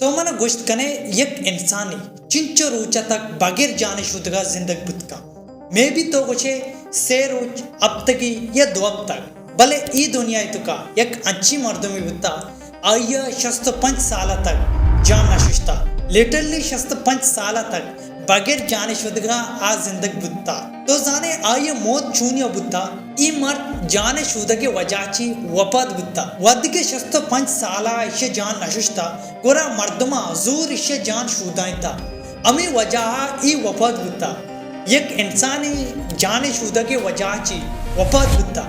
تو منا گوشت کنے یک انسانے چنچو روچ ء تک بغیر جان شودگا زندگ بوت کن؟ مے بی تو گوشے سے روچ، ہپتگے یا دو ہپتگ، بلے ای دنیا ء توکا یک انچیں مردمے بوتا، آئی ء شست ء پنچ سال ء تک جان نہ ششتا، لٹرلی شست ء پنچ سال ء تک بغیر جان شودگا آ زندگ بوتا۔ تو زانے آئی ء موت چونیا بوتا؟ ای مرد جان شودگ ء وجہ چی وفات بوتا۔ وھدے کہ شست ء پنچ سال ء ایشی جان نہ ششتا، گڑا مردماں زور ایشی جان شودائینتا۔ ہمے وجہ ء ای وفات بوتا۔ یک انسانے جان شودگ ء وجہ چی وفات بوتا۔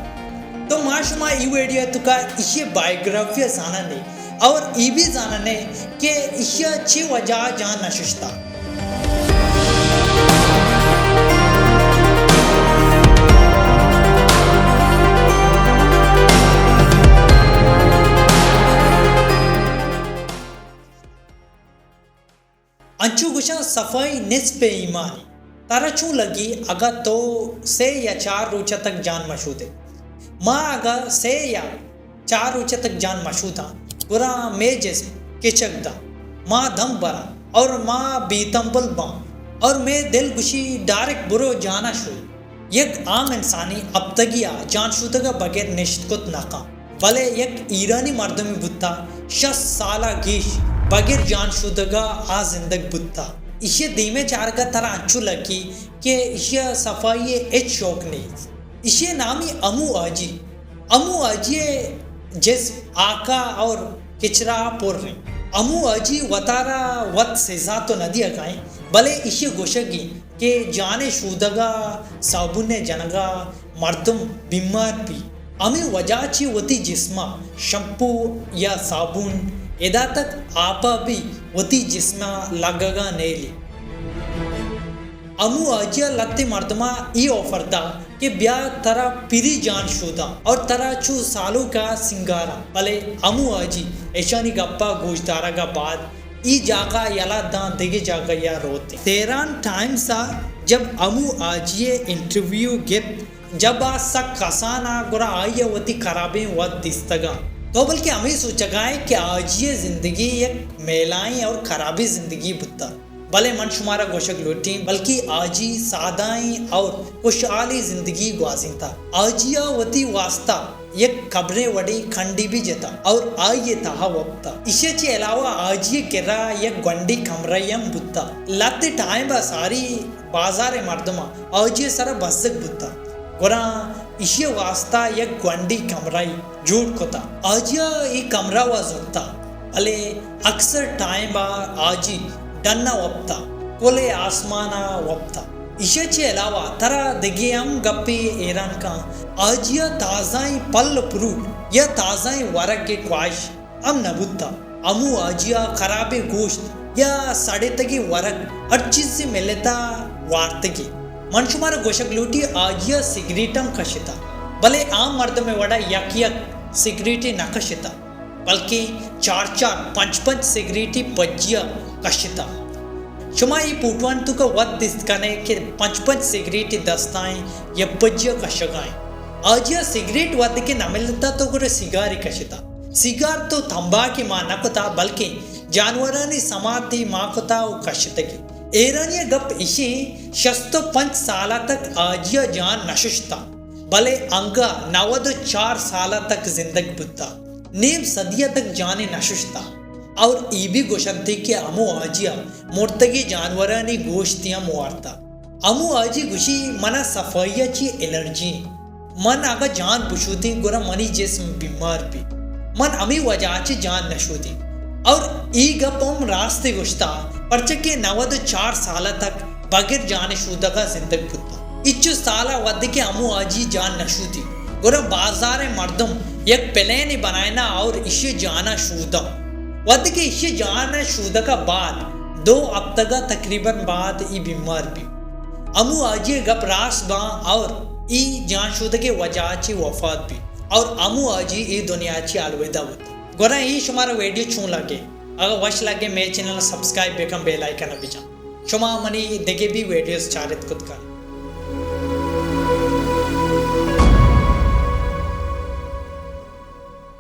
تو ما شما ای ویڈیو ء توکا ایشی بائیوگرافی ء زاننے اور ای بھی زاننے کہ ایشی چی وجہ ء جان نہ ششتا۔ انچو گوشاں صفائی نصف ایمانی۔ ترا چون لگی اگاں تو سے یا چار روچ تک جان مشودے؟ ما اگاں سے یا چار روچ تک جان مشوداں، گڑا مے جسم کچک داں، ما دم براں اور ما بے تمبل باں اور مے دل گوشی ڈائریکٹ برو جانا شود۔ یک عام انسانے ہپتگے ء جان شودگ ء بغیر نشت کت نہ کن، بلے یک ایرانی مردمے بوتا، شست سال ء گیش بغیر جان شودگ ء آ زندگ بوتا۔ ایشی ء دیم ء چارگ ء ترا انچو لگی کہ ایشی ء صفائی ء ہچ شوق نیست۔ ایشی ء نامی امو حاجی۔ امو حاجی ء جسم ہاکا اور کچرا پر انت۔ امو حاجی وتارا وت سزا تو نہ دیگا انت، بلے ایشی ء گوشگ انت کہ جان ء شودگ ء صابون ء جنگ ء مردم بیمار بی۔ ہمے وجہ چی وتی جسم ء شمپو یا صابون ادا تک آپ ء بھی وتی جسم ء لگگ ء نیلی۔ امو حاجی ء لتے مردماں ای آفر دا کہ بیا ترا پری جان شوداں اور ترا چو سالوکا سنگاراں، بلے امو حاجی ایشانی گپا گوش دارگا بعد ای جاگہ یلا داں دگہ جاگہ یا روت۔ تہران ٹائمس ء جب امو حاجی ء انٹرویو گپت، جب آ سک کسان ء گڑا آئی ء وتی خرابیں وت دیستگاں۔ تو بلکہ ہمے سوچگا ئے کہ حاجی ء زندگی یک میلائیں اور خرابیں زندگی بوتا۔ بلے من شمارا گوشگ لوٹیں، بلکہ حاجی سادائیں اور خوشحالی زندگی گوازینتا۔ حاجی ء وتی واسطہ یک قبرے وڑی کھنڈی بھی جتا اور آئی ء تہا وپتا۔ ایشی چہ علاوہ حاجی ء کرا یک گونڈی کمرہ ہم بوتا۔ لہتے ٹائم ء ساری بازار ء مردماں حاجی ء سرا بزگ بوتا۔ گڑا ایشی ء واسطہ یک گونڈی کمرہ جوڑ کتا۔ حاجی ء اے کمرہ وا زرتا، بلے اکثر ٹائم ء حاجی ڈن ء وپتا، کل ء آسمان ء وپتا۔ ایشی ء چہ علاوہ ترا دگہ ہم گپے حیران کن، حاجی ء تازائیں پل فروٹ یا تازائیں ورگ ء خواہش ہم نہ بوتا۔ ہمو حاجی ء خرابیں گوشت یا سڑتگیں ورگ ہر چیزے ملتا وارتگی۔ من شمارا گوشگ لوٹی، حاجی ء سگریٹ ہم کشتا، بلے عام مردم ء وڑا یک یک سگریٹے نہ کشتا، بلکیں چار چار پنچ پنچ سگریٹے پجیا کشتا۔ شما اے پوٹوانی توکا وت دیست کنے کہ پنچ پنچ سگریٹے دستائیں یا پجیا کشگائیں۔ حاجی ء سگریٹ وھدے کہ نہ ملتا تو گڑا سیگارے کشتا۔ سیگار تو تمباکے مان نہ کتا، بلکیں جانورانی سماتے مان کتا و کشتگی۔ حیرانی ء گپ ایشیں، شست و پنچ سال ء تک حاجی ء جان نہ ششتا، بلے انگا نود و چار سال ء تک زندگ بوتا۔ نیم صدی ء تک جانے نہ ششتا۔ اور اے بھی گوشنتی کہ ہمو حاجی ء مرتگی جانورانی گوشتی ہم وارتا۔ ہمو حاجی گوشی، منا صفائی ء چی الرجی انت۔ من اگاں جان بشودیں گڑا منی جسم بیمار بی۔ من ہمے وجہ چہ جان نہ شودیں۔ اور اے گپ ہم راستے گوشتا، پرچہ کہ نود و چار سال تک بغیر جان شودگا زندگ بوتا۔ اچو سالا وھدے کہ ہمو حاجی جان نہ شودی، گڑا بازار مردم یک پلین بنائینا اور اشی جانا شودا۔ وھدے کہ اشی جان شودگا بعد دو ہفتگا تقریباً بعد ای بیمار بی۔ ہمو حاجی گپ راست باں اور ای جان شودگے وجہ چی وفات بی اور ہمو حاجی ای دنیا چی الوداع بوت۔ گڑا ای شمارا ویڈیو چون لگے؟ اگر وش لگے مے چینل سبسکرائب بکن، بیل آئیکن بجن۔ شما منی دگہ بھی ویڈیوز چارت کت کن۔